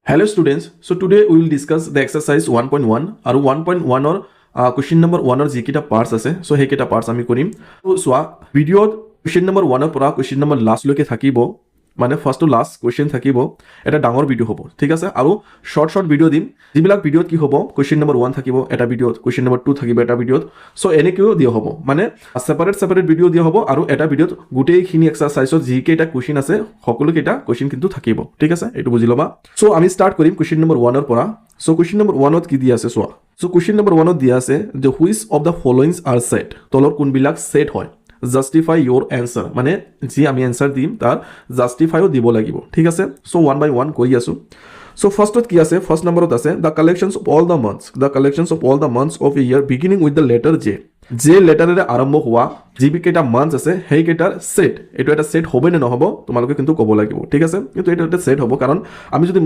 Hello students, so today we will discuss the exercise 1.1 আৰু 1.1ৰ question number ওৱানৰ যিকেইটা parts আছে, চ' সেইকেইটা পাৰ্টছ আমি কৰিম। ত' চোৱা, ভিডিঅ'ত কুৱেশ্যন নম্বৰ ওৱানৰ পৰা কুৱেশ্যন নম্বৰ লাষ্টলৈকে থাকিব, মানে ফাৰ্ষ্ট টু লাষ্ট কুৱেশ্যন থাকিব। এটা ডাঙৰ ভিডিঅ' হ'ব, ঠিক আছে? আৰু শ্বৰ্ট শ্বৰ্ট ভিডিঅ' দিম, যিবিলাক ভিডিঅ'ত কি হ'ব, কুৱেশ্যন নম্বৰ ওৱান থাকিব এটা ভিডিঅ'ত, কুৱেশ্যন নম্বৰ টু থাকিব এটা ভিডিঅ'ত। চ' এনেকৈও দিয়া হ'ব, মানে ছেপাৰেট ছেপাৰেট ভিডিঅ' দিয়া হ'ব আৰু এটা ভিডিঅ'ত গোটেইখিনি এক্সাৰচাইজত যিকেইটা কুৱেশ্যন আছে, সকলোকেইটা কুৱেশ্যন কিন্তু থাকিব, ঠিক আছে? এইটো বুজি ল'বা। চ' আমি ষ্টাৰ্ট কৰিম কুৱেশ্যন নম্বৰ ওৱানৰ পৰা। চ' কুৱেশ্যন নম্বৰ ওৱানত কি দিয়া আছে চোৱা। চ' কুৱেশ্যন নম্বৰ ওৱানত দিয়া আছে যে which of the followings are set? তলৰ কোনবিলাক ছেট হয়? Justify your answer, মানে যি আমি এনচাৰ দিম, তাৰ জাষ্টিফাইও দিব লাগিব, ঠিক আছে? চ' ওৱান বাই ওৱান কৰি আছোঁ। চ' ফাৰ্ষ্টত কি আছে? ফাৰ্ষ্ট নম্বৰত আছে the collections of all the months, the collections of all the months of a year beginning with the letter J. J লেটাৰেৰে আৰম্ভ হোৱা যিকেইটা মান্থছ আছে, সেইকেইটাৰ ছেট। এইটো এটা ছেট হ'ব নে নহ'ব, তোমালোকে কিন্তু ক'ব লাগিব, ঠিক আছে? কিন্তু এইটো এটা ছেট হ'ব, কাৰণ আমি যদি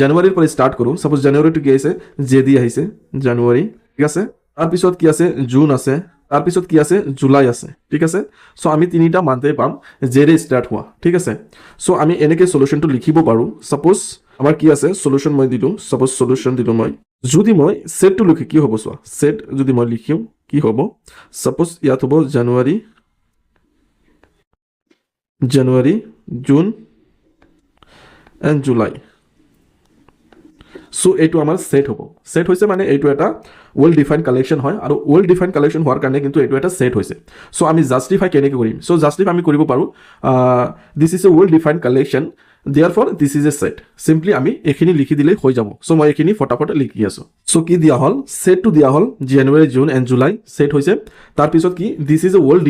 জানুৱাৰীৰ পৰা ষ্টাৰ্ট কৰোঁ, ছাপ'জ জানুৱাৰীটো কি আহিছে? জে দি আহিছে জানুৱাৰী, ঠিক আছে? তাৰপিছত কি আছে? জুন আছে। তাৰপিছত কি আছে? জুলাই আছে, ঠিক আছে? চ' আমি তিনিটা মান্থেই পাম জেৰে ষ্টাৰ্ট হোৱা, ঠিক আছে? চ' আমি এনেকৈ চলুশ্যনটো লিখিব পাৰোঁ। ছাপ'জ আমাৰ কি আছে, চলুশ্যন মই দিলোঁ, ছাপ'জ চলুশ্যন দিলোঁ মই। যদি মই ছেটটো লিখি কি হ'ব চোৱা। ছেট যদি মই লিখিম কি হ'ব? ছাপ'জ ইয়াত হ'ব জানুৱাৰী, জানুৱাৰী, জুন এণ্ড জুলাই। চ' এইটো আমাৰ ছেট হ'ব। ছেট হৈছে মানে এইটো এটা ৱেল ডিফাইন কালেকশ্যন হয় আৰু ৱেল ডিফাইন কালেকশ্যন হোৱাৰ কাৰণে কিন্তু এইটো এটা ছেট হৈছে। চ' আমি জাষ্টিফাই কেনেকৈ কৰিম? চ' জাষ্টিফাই আমি কৰিব পাৰোঁ, this is a well defined collection, therefore this is a set. Simply আমি এইখিনি লিখি দিলেই হৈ যাব। চ' মই এইখিনি ফটাফট লিখি আছোঁ। চ' কি দিয়া হ'ল? ছেটটো দিয়া হ'ল জানুৱাৰী, জুন এণ্ড জুলাই ছেট হৈছে। তাৰপিছত কি? This is a well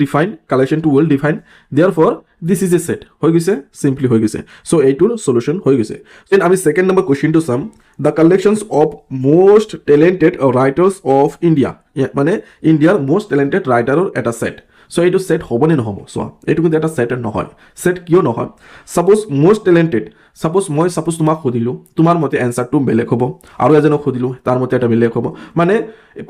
define কালেকশ্যনটো well define, therefore this is a set. হৈ গৈছে, চিম্পলি হৈ গৈছে। চ' এইটোৰ চলুশ্যন হৈ গৈছে। Then আমি ছেকেণ্ড নম্বৰ কুৱেশ্যনটো চাম, the collections of most talented writers of India, মানে ইণ্ডিয়াৰ মষ্ট টেলেণ্টেড ৰাইটাৰৰ এটা ছেট। চ' এইটো ছেট হ'বনে নহ'ব চোৱা। এইটো কিন্তু এটা ছেট নহয়। ছেট কিয় নহয়? ছাপ'জ মষ্ট টেলেণ্টেড, ছাপ'জ মই ছাপ'জ তোমাক সুধিলোঁ, তোমাৰ মতে এনচাৰটো বেলেগ হ'ব আৰু এজনক সুধিলোঁ, তাৰ মতে এটা বেলেগ হ'ব। মানে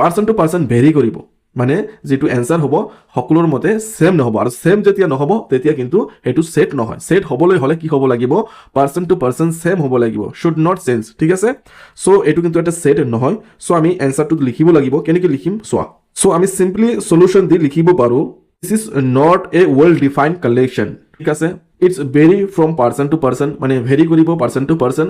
পাৰ্চন টু পাৰ্চন ভেৰি কৰিব, মানে যিটো এনচাৰ হ'ব, সকলোৰ মতে ছেম নহ'ব। আৰু ছেম যেতিয়া নহ'ব, তেতিয়া কিন্তু সেইটো ছেট নহয়। ছেট হ'বলৈ হ'লে কি হ'ব লাগিব? পাৰ্চন টু পাৰ্চন ছেম হ'ব লাগিব, should not change, ঠিক আছে? চ' এইটো কিন্তু এটা ছেট নহয়। চ' আমি এনচাৰটো লিখিব লাগিব। কেনেকৈ লিখিম চোৱা। চ' আমি চিম্পলি চলুশ্যন দি লিখিব পাৰোঁ, this is not a well defined collection, ঠিক আছে? It's vary from person to person, মানে ভেৰি কৰিব person to person,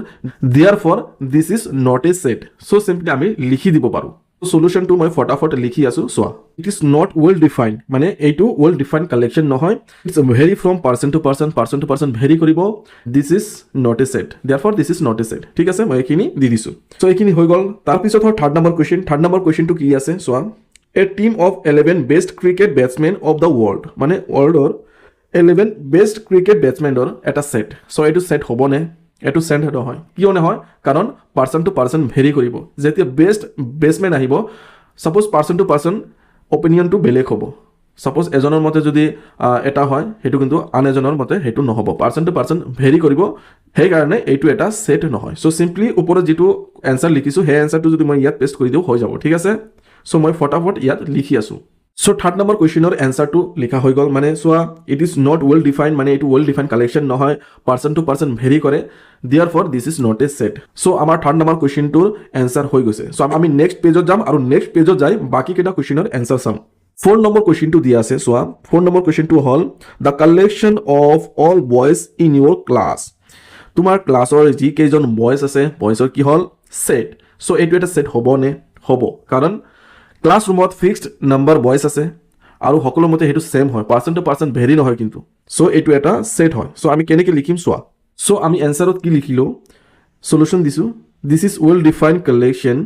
therefore this is not a set. So simply আমি লিখি দিব পাৰোঁ। চলুশ্যনটো মই ফটাফট লিখি আছোঁ চোৱা। It is not well define, মানে এইটো ৱেল ডিফাইন কালেকশ্যন নহয়। It's vary from person to person, person to person vary কৰিব। This is not a set, therefore this is not a set, ঠিক আছে? মই এইখিনি দি দিছোঁ। চ' এইখিনি হৈ গ'ল। তাৰপিছত হ'ল third number question. Third number কুৱেশ্যনটো কি আছে চোৱা। A team of 11 best cricket batsmen of the world, মানে ৱৰ্ল্ডৰ 11 বেষ্ট ক্ৰিকেট বেটছমেনৰ এটা ছেট। চ' এইটো ছেট হ'বনে? এইটো ছেট নহয়। কিয় নহয়? কাৰণ পাৰ্চন টু পাৰ্চন ভেৰি কৰিব। যেতিয়া বেষ্ট বেটছমেন আহিব, ছাপ'জ পাৰ্চন টু পাৰ্চন অপিনিয়নটো বেলেগ হ'ব। ছাপ'জ এজনৰ মতে যদি এটা হয়, সেইটো কিন্তু আন এজনৰ মতে সেইটো নহ'ব। পাৰ্চন টু পাৰ্চন ভেৰি কৰিব, সেইকাৰণে এইটো এটা ছেট নহয়। চ' চিম্পলি ওপৰত যিটো এনচাৰ লিখিছোঁ, সেই এনচাৰটো যদি মই ইয়াত পেষ্ট কৰি দিওঁ, হৈ যাব, ঠিক আছে? চ' মই ফটাফট ইয়াত লিখি আছোঁ। চ' থাৰ্ড নম্বৰ কুৱেশ্যনৰ এনচাৰটো লিখা হৈ গ'ল। মানে চোৱা, it is not well define, মানে এইটো ৱেল ডিফাইন কালেকশ্যন নহয়, পাৰ্চন টু পাৰ্চন ভেৰি কৰে, therefore this is not a set. So আমাৰ থাৰ্ড নম্বৰ কুৱেশ্যনটোৰ এনচাৰ হৈ গৈছে। চ' আমি নেক্সট পেজত যাম আৰু নেক্সট পেজত যাই বাকীকেইটা কুৱেশ্যনৰ এনচাৰ চাম। ফ'ৰ নম্বৰ কুৱেশ্যনটো দিয়া আছে চোৱা। ফ'ৰ নম্বৰ কুৱেশ্যনটো হ'ল the collection of all boys in your class, তোমাৰ ক্লাছৰ যিকেইজন বয়জ আছে, বয়জৰ কি হ'ল? ছেট। চ' এইটো এটা ছেট হ'বনে? হ'ব, কাৰণ ক্লাছৰুমত ফিক্সড নাম্বাৰ বয়জ আছে আৰু সকলো মতে সেইটো ছেম হয়, পাৰ্চন টু পাৰ্চন ভেৰি নহয় কিন্তু। চ' এইটো এটা ছেট হয়। চ' আমি কেনেকৈ লিখিম চোৱা। চ' আমি এনচাৰত কি লিখিলোঁ? চলুশ্যন দিছোঁ, this is well define collection,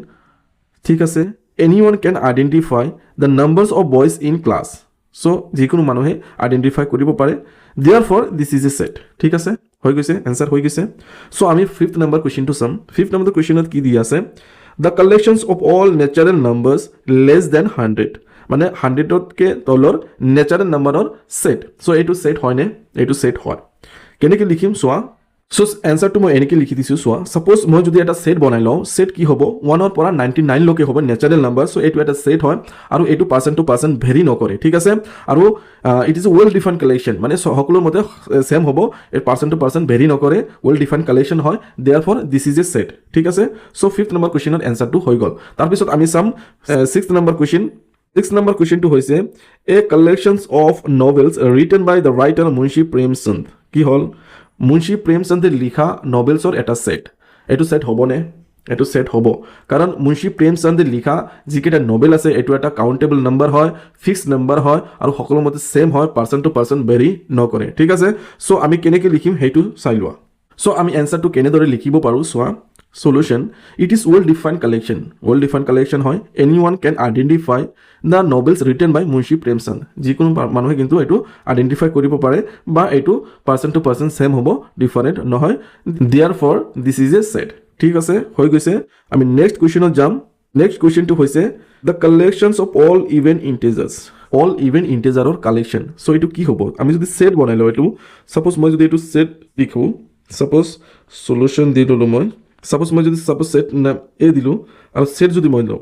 ঠিক আছে? Anyone can identify the numbers of boys in class. So যিকোনো মানুহে আইডেণ্টিফাই কৰিব পাৰে, therefore this is a set, ঠিক আছে? হৈ গৈছে, এনচাৰ হৈ গৈছে। চ' আমি ফিফ্থ নম্বৰ কুৱেশ্যনটো চাম। ফিফ্থ নম্বৰ কুৱেশ্যনত কি দি আছে? The collections of all natural numbers less than 100, মানে 100তকৈ তলৰ নেচাৰেল নাম্বাৰৰ ছেট। চ' এইটো ছেট হয়নে? এইটো ছেট হয়। কেনেকৈ লিখিম চোৱা। চ' এনচাৰটো মই এনেকৈ লিখি দিছোঁ, চোৱা। ছাপ'জ মই যদি এটা ছেট বনাই লওঁ, ছেট কি হ'ব? ওৱানৰ পৰা 99লৈকে হ'ব, নেচাৰেল নাম্বাৰ। চ' এইটো এটা ছেট হয় আৰু এইটো পাৰ্চন টু পাৰ্চন ভেৰি নকৰে, ঠিক আছে? আৰু it is a well define collection, মানে সকলো মতে ছেম হ'ব। এই পাৰ্চন টু পাৰ্চন ভেৰি নকৰে, ৱেল ডিফাইন কালেকশ্যন হয়। Therefore this is a set, ঠিক আছে? চ' ফিফ্থ নম্বৰ কুৱেশ্যনৰ এনচাৰটো হৈ গ'ল। তাৰপিছত আমি চাম six number question. Six number কুৱেশ্যনটো হৈছে a collections of novels written by the writer Munshi Premchand. কি হ'ল? মুন্সী প্ৰেমচন্দে লিখা নভেলছৰ এটা ছেট। এইটো ছেট হ'বনে? এইটো ছেট হ'ব, কাৰণ মুন্সী প্ৰেমচন্দে লিখা যিকেইটা নভেল আছে, এইটো এটা কাউণ্টেবল নাম্বাৰ হয়, ফিক্স নাম্বাৰ হয় আৰু সকলো মতে ছেম হয়, পাৰ্চন টু পাৰ্চন ভেৰি নকৰে, ঠিক আছে? চ' আমি কেনেকৈ লিখিম সেইটো চাই লোৱা। চ' আমি এনচাৰটো কেনেদৰে লিখিব পাৰোঁ চোৱা। Solution: it is well define collection. Well define collection হয়। Anyone can identify the novels written by Munshi Premchand. যিকোনো মানুহে কিন্তু এইটো আইডেণ্টিফাই কৰিব পাৰে বা এইটো পাৰ্চন টু পাৰ্চন ছেম হ'ব, ডিফাৰেণ্ট নহয়। Therefore this is a set. ঠিক আছে, হৈ গৈছে। আমি নেক্সট কুৱেশ্যনত যাম। নেক্সট কুৱেশ্যনটো হৈছে the collections of all even integers, all even ইণ্টেজাৰৰ collection. চ' এইটো কি হ'ব? আমি যদি ছেট বনাই লওঁ এইটো, ছাপ'জ মই যদি এইটো ছেট লিখোঁ, ছাপ'জ চলুশ্যন দি ল'লোঁ মই, ছাপ'জ মই যদি ছাপ'জ ছেট এ দিলোঁ আৰু ছেট যদি মই লওঁ,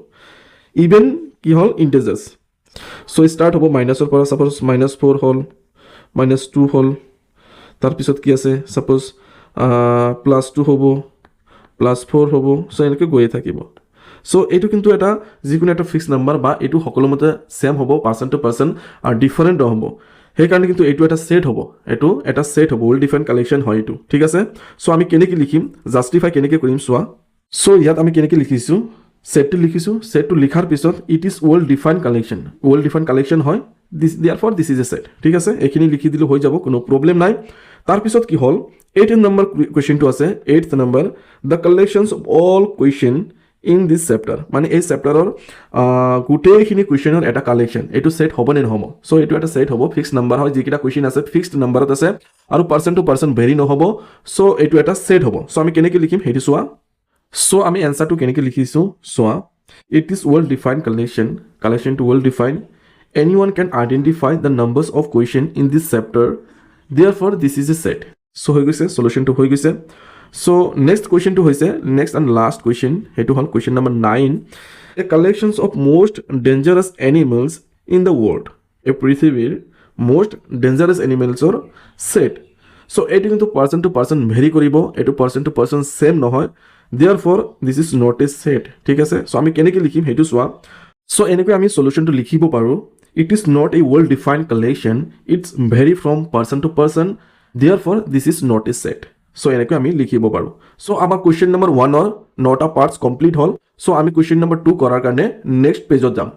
ইভেন কি হ'ল? ইণ্টেজাৰ্ছ। চ' ষ্টাৰ্ট হ'ব মাইনাছৰ পৰা। ছাপ'জ মাইনাছ 4 হ'ল, মাইনাছ 2 হ'ল, তাৰপিছত কি আছে? ছাপ'জ প্লাছ 2 হ'ব, প্লাছ 4 হ'ব। চ' এনেকৈ গৈয়ে থাকিব। চ' এইটো কিন্তু এটা যিকোনো এটা ফিক্স নাম্বাৰ বা এইটো সকলো মতে ছেম হ'ব, পাৰ্চন টু পাৰ্চন ডিফাৰেণ্ট হ'ব। সেইকাৰণে কিন্তু এইটো এটা ছেট হ'ব। এইটো এটা ছেট হ'ব, ৱেল ডিফাইন কালেকশ্যন হয় এইটো, ঠিক আছে? চ' আমি কেনেকৈ লিখিম, জাষ্টিফাই কেনেকৈ কৰিম চোৱা। চ' ইয়াত আমি কেনেকৈ লিখিছোঁ? ছেটটো লিখিছোঁ। ছেটটো লিখাৰ পিছত it is well define collection. Well define collection হয়। Therefore this is a set, ঠিক আছে? এইখিনি লিখি দিলোঁ, হৈ যাব, কোনো প্ৰব্লেম নাই। তাৰপিছত কি হ'ল? এইট নম্বৰ কুৱেশ্যনটো আছে, eighth number, the collections of all question in this chapter, মানে এই চেপ্টাৰৰ গোটেইখিনি কুৱেশ্যনৰ এটা কালেকশ্যন। এইটো ছেট হ'ব নে নহ'ব? চ' এইটো এটা ছেট হ'ব। ফিক্স নাম্বাৰ হয়, যিকেইটা কুৱেশ্যন আছে ফিক্সড নাম্বাৰত আছে আৰু পাৰ্চন টু পাৰ্চন ভেৰি নহ'ব। চ' এইটো এটা ছেট হ'ব। চ' আমি কেনেকৈ লিখিম সেইটো চোৱা। চ' আমি এনচাৰটো কেনেকৈ লিখিছোঁ চোৱা। It is well define collection. কালেকশ্যনটো well define. Anyone can identify the numbers of question in this chapter. Therefore this is a set. So হৈ গৈছে, চলুশ্যনটো হৈ গৈছে। চ' নেক্সট কুৱেশ্যনটো হৈছে নেক্সট এণ্ড লাষ্ট কুৱেশ্যন, সেইটো হ'ল question number 9, a collections of most dangerous animals in the world. এই পৃথিৱীৰ most dangerous এনিমেলছৰ set. চ' এইটো কিন্তু পাৰ্চন টু পাৰ্চন ভেৰি কৰিব, এইটো পাৰ্চন টু পাৰ্চন ছেম নহয়। Therefore this is not a set, ঠিক আছে? চ' আমি কেনেকৈ লিখিম সেইটো চোৱা। চ' এনেকৈ আমি চলুশ্যনটো লিখিব পাৰোঁ। It is not a well define collection. It's vary from person to person. Therefore this is not a set. So এনেকৈ আমি লিখিব পাৰোঁ। চ' আমাৰ কুৱেশ্যন নম্বৰ ওৱানৰ নটা পাৰ্টছ কমপ্লিট হ'ল। চ' আমি কুৱেশ্যন নম্বৰ টু কৰাৰ কাৰণে নেক্সট পেজত যাম।